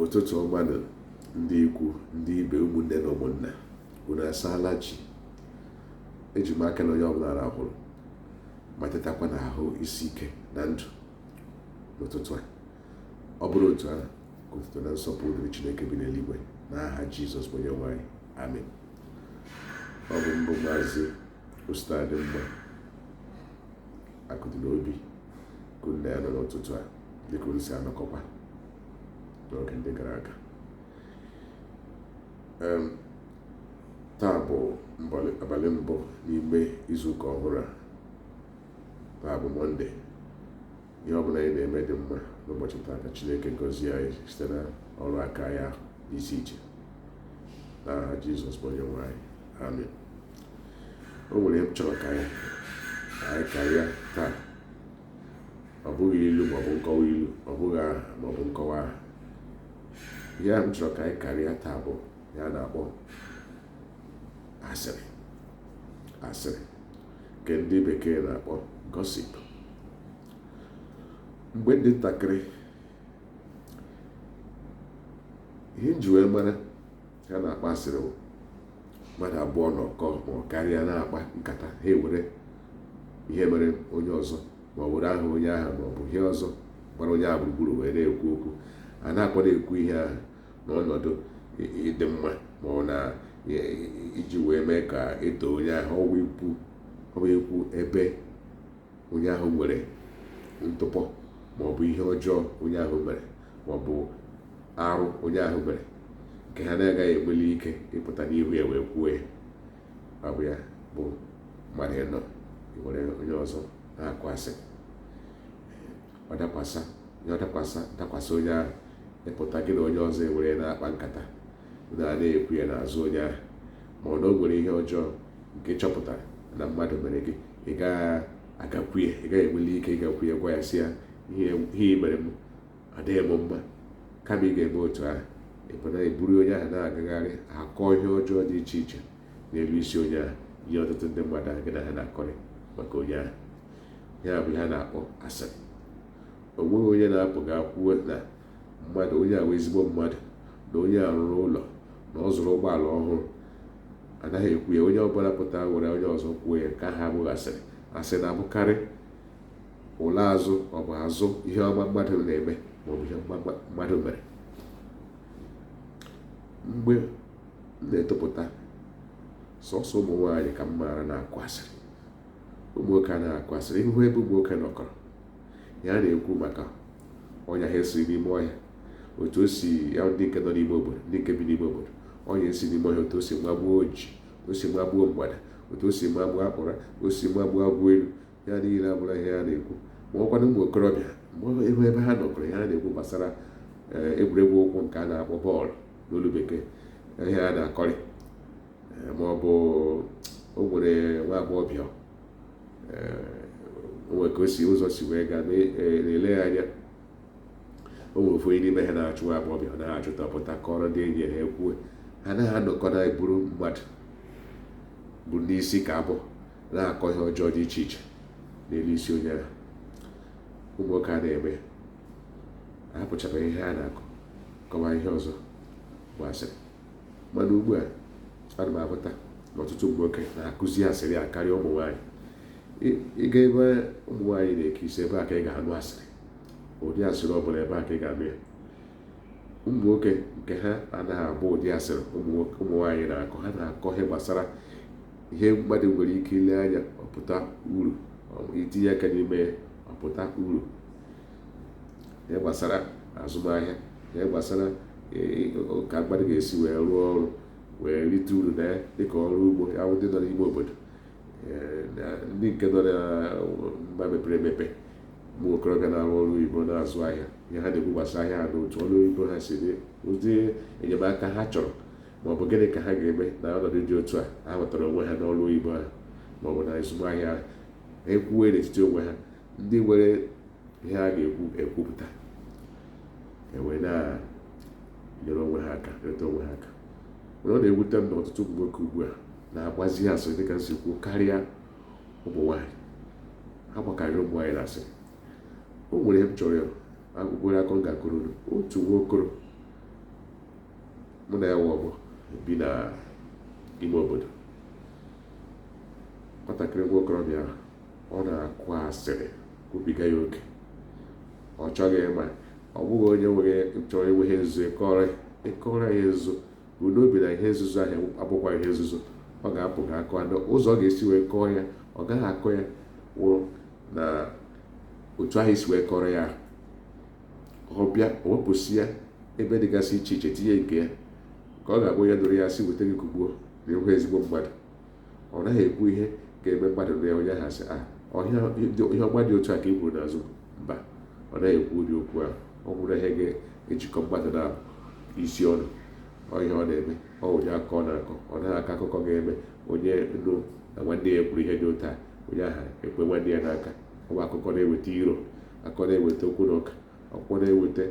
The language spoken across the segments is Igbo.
Ụtụtụ ọma nụ ndị ikwu, ndị ibe, ụmụnne na ụmụnna. Unu asaala chi? Eji m aka na onye ọbụla rahụrụ ma tetakwa n'ahụ isi ike na ndụ n'ụtụtụ a. Ọ bụrụ otu ahụ, ka otuto na nsọpụrụ dịrị Chineke bi n'eluigwe n'aha Jizọs bụ onye nwe anyị. Amen. Ọ bụ m bụ Maazị Ositadịmma Akụdịnobi ka unu na ya nọ n'ụtụtụ a dịka unu si anọkọkwa n'oge ndị gara aga. Taa bụ abalị mbụ n'ime izuụka ọhụrụ a. Taa bụ Mọnde. Ihe ọbụla anyị na-eme dị mma n'ụbọchị taa, ka Chineke gọzie anyị site na ọrụ aka ya dị iche iche n'aha Jizọs bụ onye nwe anyị. Amen. O nwere ihe m chọrọ ka anyị karịa taa. Ọ bụghị ilu maọbụ nkọwa ilu, ọ bụghị aha maọbụ nkọwa aha. Ihe ahụ m chọrọ ka anyị karịa taa bụ ihe a na-akpọ asịrị. Asịrị nke ndị bekee na-akpọ gossip. Mgbe m dị ntakịrị, ihe m ji wee mara ihe a na-akpọ asịrị bụ mmadụ abụọ nọkọ ma ọ karịa na-akpa nkata, ha ewere ihe mere onye ọzọ ma ọ were aha onye ahụ ma ọ bụ ihe ọzọ gbara onye ahụ gburugburu wee na-ekwu okwu. A na-akwa na-ekwu ihe ahụ n'ọnọdụ ịdị mma ma ọ na iji wee mee ka e too onye ahụ. Ọ bụ ikwu ebe onye ahụ nwere ntụpọ ma ọ bụ ihe ọjọọ onye ahụ mere ma ọ bụ arụ onye ahụ mere nke ha na-agaghị enweli ike ịpụta n'ihu ya wee kwuo ya. Ọ bụ ya bụ mmadụ ịnọ were onye ọzọ na-akụ asịrị. Ọ dakwasa ihe ọ dakwasa dakwasa onye ahụ, ịpụta gị na onye ọzọ ewere na-akpa nkata na na-ekwu ya n'azụ onye ahụ, ma ọ na o nwere ihe ọjọọ nke ị chọpụtara na mmadụ mere gị, ị gaghị agakwu ya, ị gaghị enweli ike ịgakwu ya gwa ya sị ya ihe ị mere m adịghị m mma. Kama ị ga-eme otu ahụ, ị pụta eburu onye ahụ na-agagharị akọ ihe ọjọọ dị iche iche n'elu isi onye ahụ nye ọtụtụ ndị mmadụ ahụ gị na ha na-akọrị maka onye ahụ. Ya bụ ihe a na-akpọ asịrị. O nweghị onye na-apụ ga kwuo na mmadụ onye a wụ ezigbo mmadụ, na onye a rụrụ ụlọ, na ọ zụrụ ụgbọala ọhụrụ. Anaghị ekwu ya. Onye ọbụla pụta were onye ọzọ kwuo ya, nke ahụ abụghị asịrị. Asịrị na-abụkarị ụlọ azụ, ọ bụ azụ ihe ọma mmadụ na-eme maọbụ ihe mmadụ mere. Mgbe m na-etopụta, sọsọ ụmụ nwaanyị ka m maara na-akụ asịrị. Ụmụ nwoke anaghị akụ asịrị. Ịhụ ebe ụmụ nwoke nọkọrọ, ya na-ekwu maka ọnya ha esiri n'ime ọhịa, otu o si ya ndị nke nọ n'ime obodo, ndị nke bi n'ime obodo, ọnya esi n'ime ọhịa, otu o si magbuo oji, otu o si magbuo mgbada, otu o si magbuo akpụra, o si magbuo agwọ elu. Ya niile abụrụ ihe a na-ekwu. Ma ọkwanụ ụmụ okorobịa, mgbe ịhụ ebe ha nọkọrọ, ihe a na-ekwu gbasara egwuregwu ụkwụ nke a na-akpọ bọọlụ n'olu bekee, ihe a na-akọrị, ma ọ bụ o nwere nwa agbọghọbịa, o nwere ka o si ụzọ si wee gaa na-ele ya anya, o nwere ofu onye n'ime ha na-achụ nwa agbọghọbịa, ọ naghị achụta, pụta kọrọ ndị enyi ha ekwuo. Ha anaghị anọkọ na-eburu mmadụ bụ n'isi ka abụ na-akọ ihe ọjọọ dị iche iche n'elu isi onye ahụ. Ụmụ nwoke a na-eme ahapụchabeghị ihe a na-akọ kọwa ihe ọzọ bụ asịrị. Mana ugbu a ana m ahụta na ọtụtụ ụmụ nwoke na-akụzi asịrị a karịa ụmụ nwaanyị. Ịga ebe ụmụ nwaanyị na-eke isi, ebe a ka ị ga-anụ asịrị, ụdị asịrị ọ bụla, ebe a ka ị ga-anụ ya. Ụmụ nwoke nke ha anaghị abụ ụdị asịrị ụmụ nwaanyị na-akọ. Ha na-akọ ihe gbasara ihe mmadụ nwere ike ile anya ọpụta uru, itinye aka n'ime ọpụta uru, ihe gbasara azụmahịa, ihe gbasara ka mmadụ ga-esi wee rụọ ọrụ wee rite uru na ya, dịka ọrụ ugbo ya ndị nọ n'ime obodo na ndị nke nọ na mba mepere emepe. Ụmụ okorobịa na-arụ ọrụ oyibo, na-azụ ahịa, ihe ha na-ekwu gbasara ahịa ha na otu ọrụ oyibo ha si dị, ụdị enyemaka ha chọrọ, ma ọ bụ gịnị ka ha ga-eme na ọnọdụ dị otu a ha nwetara onwe ha n'ọrụ oyibo ha ma ọ bụ na azụmahịa ha. Ha ekwuwe n'etiti onwe ha, ndị nwere ihe a ga-ekwu ekwupụta, ewee na-enyere onwe ha aka, nyerịta onwe ha aka. Mana ọ na-ewute m na ọtụtụ ụmụ nwoke ugbu a na-agbazi asịrị, dịka m si kwuo, karịa ụmụ nwaanyị. Ha gbakarịrị ụmụ nwaanyị na asịrị. O nwere ihe m chọrọ akwụkwọ akọ m ga-akọrọ unu. Otu nwa okoro Mụ na ya wụ ọgbọ bi na ime obodo. Nwatakịrị nwa okorobịa ahụ, ọ na-akụ asịrị kwubiga ya oke. Ọ chọghị ịma, ọ bụghị onye nwere chọrọ enwe ihe nzuzo. Ịkọrọ ya ihe nzuzo bụ n'obi na ihe nzuzo ahụ abụkwa ihe nzuzo. Ọ ga-apụ ga akọ ụzọ ọ ga-esi wee kọọ ya. Ọ gaghị akọ ya wụ na otu ahụ isi wee kọrọ ya. Ọ bịa, o wepụsị ya ebe dịgasị iche iche, tinye nke ya, ka ọ ga-abụ onye nụrụ ya sị weta gị kugbuo na ịhụ ezigbo mmadụ. Ọ naghị ekwu ihe ga-eme mmadụ na ya onye ahụ asị, "A ihe ọma dị otu a ka ị kwuru n'azụ." Mba, ọ naghị ekwu ụdị okwu ahụ. Ọ bụrụ ihe ga-ejikọ mmadụ na isi ọnụ, ọ ihe ọ na-eme, ọ ụdị akụkọ ọ na-akọ. Ọ naghị akọ akụkọ ga-eme onye nụ na nwanne ya kwuru ihe dị otu a, onye ahụ ekwe nwanne ya n'aka. Ọ bụ akụkọ na-eweta iro, akụkọ na-eweta okwu na ụka, ọkwụ na-eweta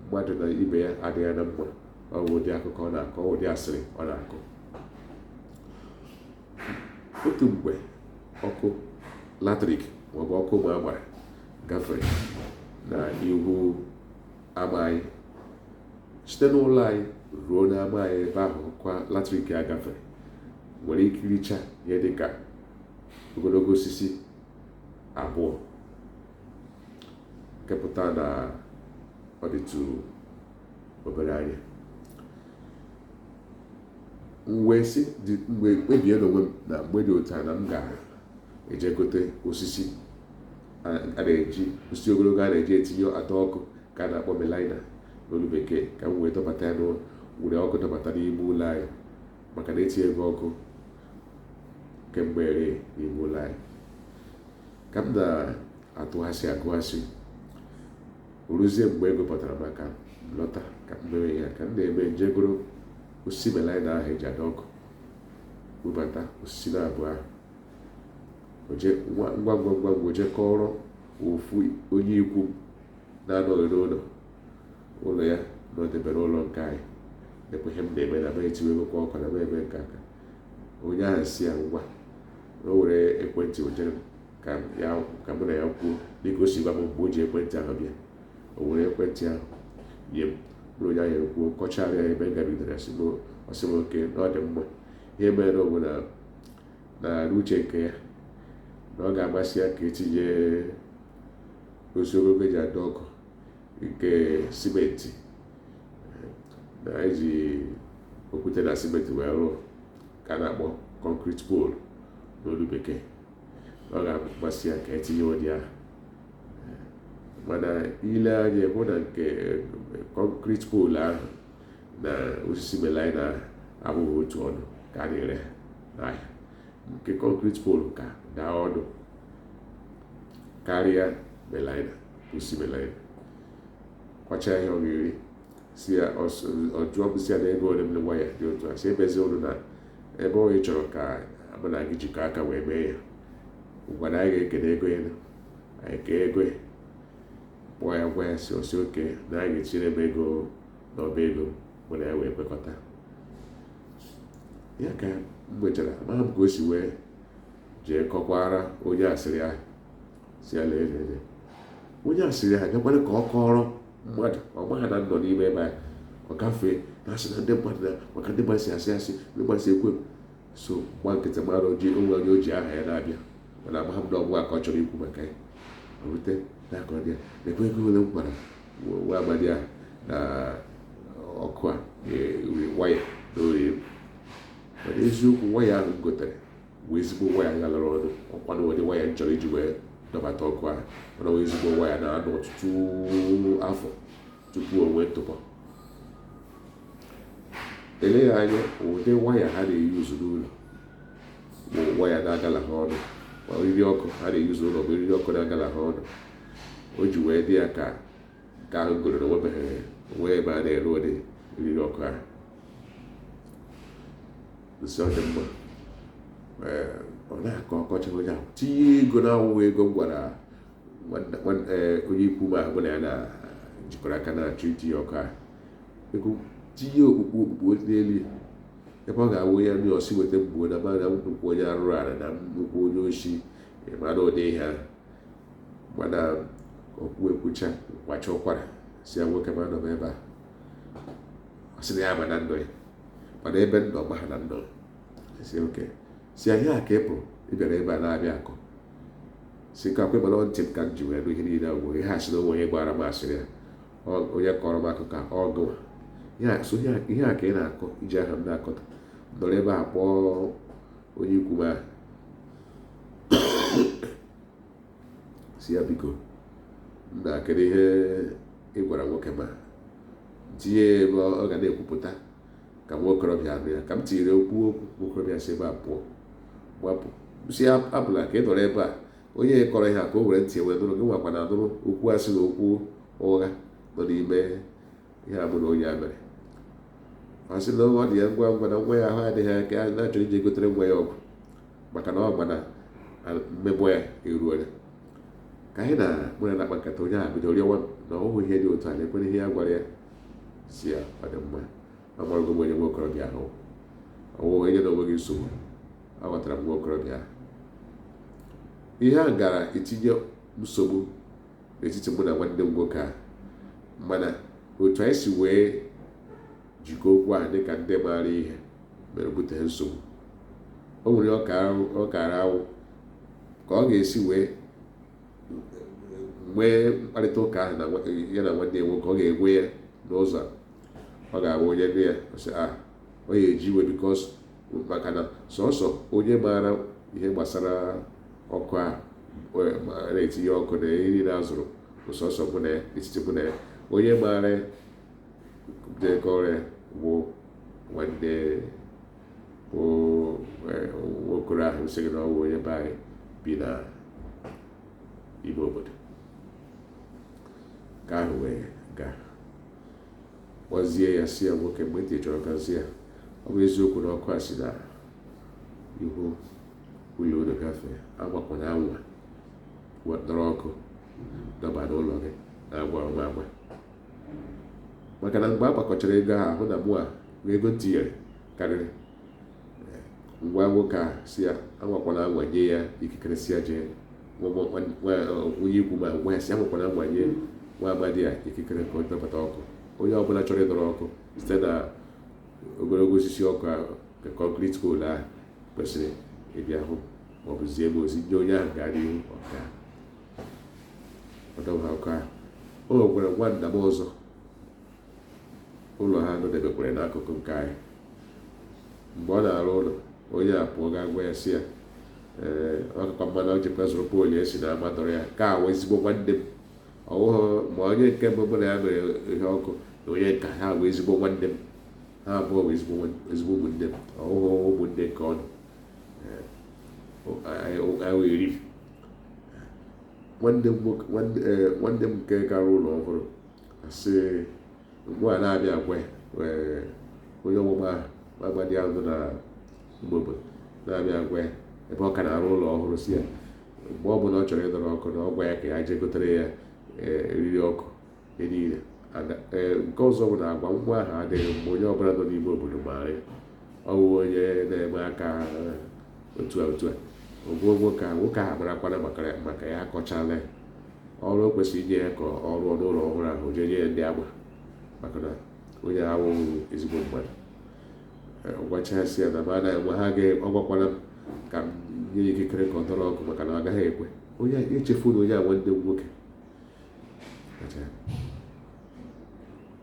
mmadụ na ibe ya adịghị na mma. Ọ bụ ụdị akụkọ ọ na-akọ, ọ ụdị asịrị ọ na-akọ. Otu mgbe, ọkụ latrik maọbụ ọkụ ụmụ agbara gafere na ihu ama anyị. Site n'ụlọ anyị ruo n'ama anyị, ebe ahụ ọkụ latrik a gafere nwere ike iricha ihe dịka ogologo osisi 2, nke pụta na ọ dịtụ obere anya. M wee sị mgbe kpebie n'onwe m na mgbe dị otu a na m ga-eje gote osisi a na-eji, osisi ogologo a na-eji etinye atọ ọkụ, ka a na-akpọ melina n'olu Bekee, ka m wee dọbata ya, were ọkụ dọbata n'ime ụlọ anyị, maka na etinyego ọkụ kemgbe n'ime ụlọ anyị. Ka m na-atụghasị agụghasị, ruzie mgbe ego pụtara maka lọta ka m mewe ya, ka m na-eme njegoro osisi melina ahụ eji ada ọkụ, bubata osisi na abụọ ahụ. Oje ngwa ngwa ngwa ngwa, oje kọrọ ofu onye ikwu na-anọghị n'ụlọ. Ụlọ ya nọdebere ụlọ nke anyị, lekwa ihe m na-eme, na m etiwegokwa ọkụ, na m eme nke aka. Onye ahụ si ya ngwa, o were ekwentị ojere ka mụ na ya kwuo, dịka o si gwa m mgbe o ji ekwentị ahụ bịa. O were ekwentị ahụ nye m, bụrụ onye ahụ ekwuo, kọchara ya ebe m gabigidere. Ọsị m oke na ọ dị mma. Ihe mere na bụ na n'uche nke ya, na ọ ga-amasị ya ka etinye ozi ogologo eji adọ ọkụ nke simenti, na eji okwute na simenti wee rụọ, ka a na-akpọ concrete pole n'olu Bekee. Ọ ga-amasị ya ka etinye ụdị ahụ, mana ile anya hụ na nke concrete pole ahụ na osisi melina ahụ abụghị otu ọnụ ka a na-ere n'ahịa. Nke concrete pole ka daa ọnụ karịa melina, osisi melina. Kwacha ihe ọ ga-eri, si ya, ọ jụọ m, si ya na ego ole m waya dị otu a, si ebezi ụnụ na ebe onye chọrọ ka mụ na gị jikọ aka wee mee ya. Ngwa, na anyị ga-ekene ego ya, anyị kee ego ya, kpọọ ya, gwa ya, si osi oke na anyị ga-etinyere m ego n'ọba ego. Mụ na ya wee kwekọta ya. Ka m nwechara, amaghị m ka o si wee jee kọkwara onye asịrị ahụ, si ya lee lee onye asịrị ahụ bịakwara ka ọ kọrọ mmadụ. Ọ maghị na nọ n'ime ebe ahụ. Ọ gafee na asị na ndị mmadụ na maka ndị mmadụ si asị asị, ndị mmadụ si ekwe so gba nkịtị, mara oji onwe onye o ji aha ya na-abịa. Mana amaghị m na ọbụla ka ọ chọrọ ikwu maka ya. O rute n'aka ọ dị ya, lekwa ego ole m gwara nwa amadi ahụ na ọkụ a waya na orie. Mana eziokwu, waya ahụ m gotere bụ ezigbo waya galara ọnụ. Ọkwa na ụdị waya m chọrọ iji wee dọbata ọkụ ahụ, mana ọ ezigbo waya na-anọ ọtụtụ afọ tupu o nwee ntụpọ. Eleghị anya, ụdị waya ha na-eyuzu n'ụlọ bụ waya na-agala ha ọnụ, ma eriri ọkụ ha na-eyuzu ụlọ bụ eriri ọkụ na-agala ha ọnụ. O ji wee dị ya ka nke ahụ goro na onwebeghị onwe ebe a na-ere ụdị eriri ọkụ ahụ. Nsị ọ dị mma. Ọ na-akọ ọkọcha, onye ahụ tinye ego na-awụghị ego m gwara onye ikwu m ahụ mụ na ya na jikọrọ aka na-achọ itinye ọkụ ahụ, ego tinye okpukpu okpukpu n'elu ya, ebe ọ ga-awụ ya ndị ọsị weta mgbuo na mana nnukwu onye arụrụ ala na nnukwu onye oshi mana ụdị ihe ahụ. Mana okwu ekwucha, kwacha ụkwara, si ya, nwoke ma nọ m ebe a. Ọ sị na ya ma na ndụ ya. Mana ebe m nọ gba ha na nnọ si oke si anyị a ka ị pụrụ ị bịara ebe a na-abịa akọ si ka kwe mana ntị m ka m ji wee nụ ihe niile agwụ ihe a sị na onwe onye gbara m asịrị ya onye kọrọ m akụkọ a ọgụ so ihe a ka ị na-akọ iji aha m na-akọta nọrọ ebe a kpọọ onye ikwu m ahụ si ya biko nna kedu ihe ị gwara nwoke ma tinye ya ebe ọ ga na-ekwupụta ka nwa okorobịa anụ ya ka m tinyere okwu okwu nwa okorobịa si ebe a pụọ gbapụ si apụla ka ị nọrọ ebe a onye kọrọ ihe a ka o were ntị wee nụrụ gị nwakwa na anụrụ okwu asị na okwu ụgha nọ n'ime ihe a mụ na onye a mere ọ sị na ọ dị ya ngwa ngwa na nwa ya ahụ adịghị aka ya na-achọrọ ije gotere nwa ya ọgwụ maka na ọ gba na mmebọ ya eruola ka anyị na mụ na na-akpa nkata onye ahụ bido rịọwa m na ọ hụ ihe dị otu a na-ekwere ihe ya gwara ya si ya ọ dị mma amarago m onye nwa okorobịa ahụ ọwụ onye na onwe gị nsogbu aghọtara m nwa okorobịa ahụ ihe a gara etinye nsogbu n'etiti mụ na nwanne m nwoke a mana otu anyị si wee jikọọ okwu a dịka ndị maara ihe mere bute nsogbu o nwere ọ kara awụ ka ọ ga-esi wee nwee mkparịta ụka ahụ na ya na nwanne ya nwoke ọ ga-enwe ya n'ụzọ ọ ga-abụ onye nne ya sị a ọ ya eji iwe because maka na sọsọ onye maara ihe gbasara ọkụ a na-etinye ọkụ na ihe niile a zụrụ bụ sọsọ mụ na ya n'etiti mụ na ya onye maara dekọrọ ya bụ nwanne bụ nwokoro ahụ sị gị na ọ bụ onye be anyị bi na ime obodo ka ahụ wee gaa kpọzie ya si ya nwoke mgbe ntị chọrọ ka zi ya ọ bụ eziokwu na ọkụ a si na ihu ụlọ unu gafee agbakwana anwa dọrọ ọkụ dọba n'ụlọ gị na-agwa ọma agwa maka na mgbe a gbakọchara ego ahụ ahụ na mụ a ego m tinyere karịrị ngwa nwoke a si ya anwakwana anwa nye ya ikikere si ya jee onye ikwu ma gwa ya si anwakwana anwa nye nwa amadi a ikikere ka ọ dọbata ọkụ onye ọbụla chọrọ ịdọrọ ọkụ site na ogologo osisi ọkụ ahụ nke concrete pole ahụ kwesịrị ịbịa hụ maọbụ zie m ozi nye onye ahụ gaa n'ihu ọka ọdọba ọkụ ahụ o nwekwara nwanna m ọzọ ụlọ ha nọdebekwara n'akụkụ nke anyị mgbe ọ na-arụ ụlọ onye a pụọ gaa gwa ya si ya ee ọ kakwa mma na o jikwa zụrụ pole esi na ama dọrọ ya ka awụ ezigbo nwanne m ọwụghị ma onye nke mbụ mụ na ya mere ihe ọkụ na onye nka ha bụ ezigbo nwanne m ha abụọ bụ ezigbo ụmụnne m ọwụghị ụmụnne nke ọnụ anyị eri nwanne m nwoke nwanne m nke gara ụlọ ọhụrụ asị mgbe a na-abịa agwa onye ọmụma amadi ahụ nọ na ime obodo na-abịa agwa ya ebe ọ ka na-arụ ụlọ ọhụrụ si ya mgbe ọ bụla ọ chọrọ ịdọrọ ọkụ na ọ gwa ya ka ya jee gotere ya eriri ọkụ ihe niile nke ọzọ bụ na agwa nwa ahụ adịghị mgbe onye ọbụla nọ n'ime obodo maara ya ọ bụ onye na-eme aka otu a otu a ogbuo nwoke ahụ nwoke ahụ marakwana maka ya akọchala ya ọrụ o kwesịrị inye ya ka ọ rụọ n'ụlọ ọhụrụ ahụ jee nye ya ndị agba maka na onye awụghị ezigbo mmadụ gwachasị ya na ma na enwe ha ga ọ gwakwana m ka m nye ya ikikere ka ọ dọrọ ọkụ maka na ọ gaghị ekwe onye echefu na onye a nwanne m nwoke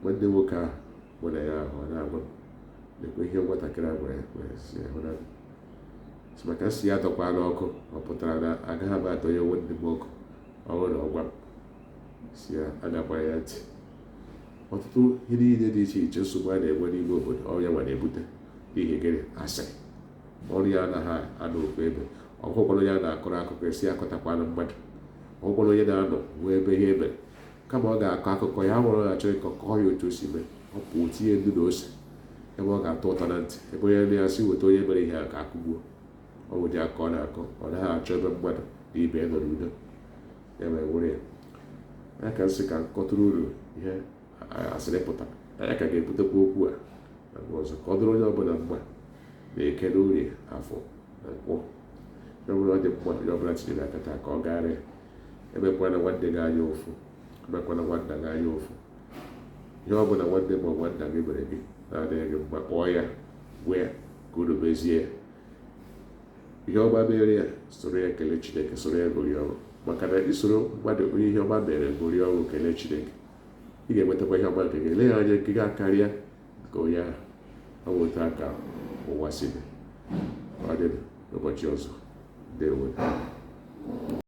nwanne nwoke ahụ mụ na ya ahụ ọ na-agwa m lekwa ihe nwatakịrị a gwara ya wee sị ya hụ na maka si ya dọkwa n'ọkụ ọ pụtara na agaghị m adọnye nwanne m ọkụ ọ bụrụ na ọ gwa m si ya agakwara ya ntị ọtụtụ ihe niile dị iche iche nsogbu a na-enwe n'ime obodo ọ ya nwa na-ebute n'ihi gịnị asịrị ọrụ ya anaghị anọ ofu ebe ọ hụkwara onye a na-akọrọ akụkọ esi akọtakwana mmadụ ọ hụkwara onye na-anọ nwee ebe ihe mere kama ọ ga-akọ akụkọ ya nwere achọ ịkọ kọọ ya otu o si mee ọ pụọ tinye nnu na ose ebe ọ ga-atọ ụtọ na ntị ebe onye na ya sị weta onye mere ihe a ka akụgbuo ọ bụ dị akọ ọ na-akọ ọ naghị achọ ebe mmadụ na ibe ya nọ n'udo ya mere were ya ya ka nsị ka nkọtụrụ uru ihe asịrị pụtara anyị ka ga-ebutekwa okwu a na mgbe ọzọ ka ọ dịrị onye ọbụla mma na eke na orie afọ na nkwọ onye ọbụla ọ dị mma onye ọbụla tinyere aka taa ka ọ gaara ya emekwana nwanne gị anya ụfụ emekwana nwanna gị anya ụfụ ihe ọbụla nwanne ma nwanna gị mere gị na-adịghị gị mma kpọọ ya Gwa ya ka unu mezie ya. Ihe ọma mere ya, soro ya kelee Chineke, soro ya ṅụrịa ọṅụ, maka na isoro mmadụ onye ihe ọma mere ṅụrịa ọṅụ, kelee Chineke, ị ga-enwetakwa ihe ọma nke gị. Lee anya, nke gị karịa nke onye ahụ. Ọ bụ otu aka ụwa si dị. Ọ dị n'ụbọchị ọzọ. Ndewo.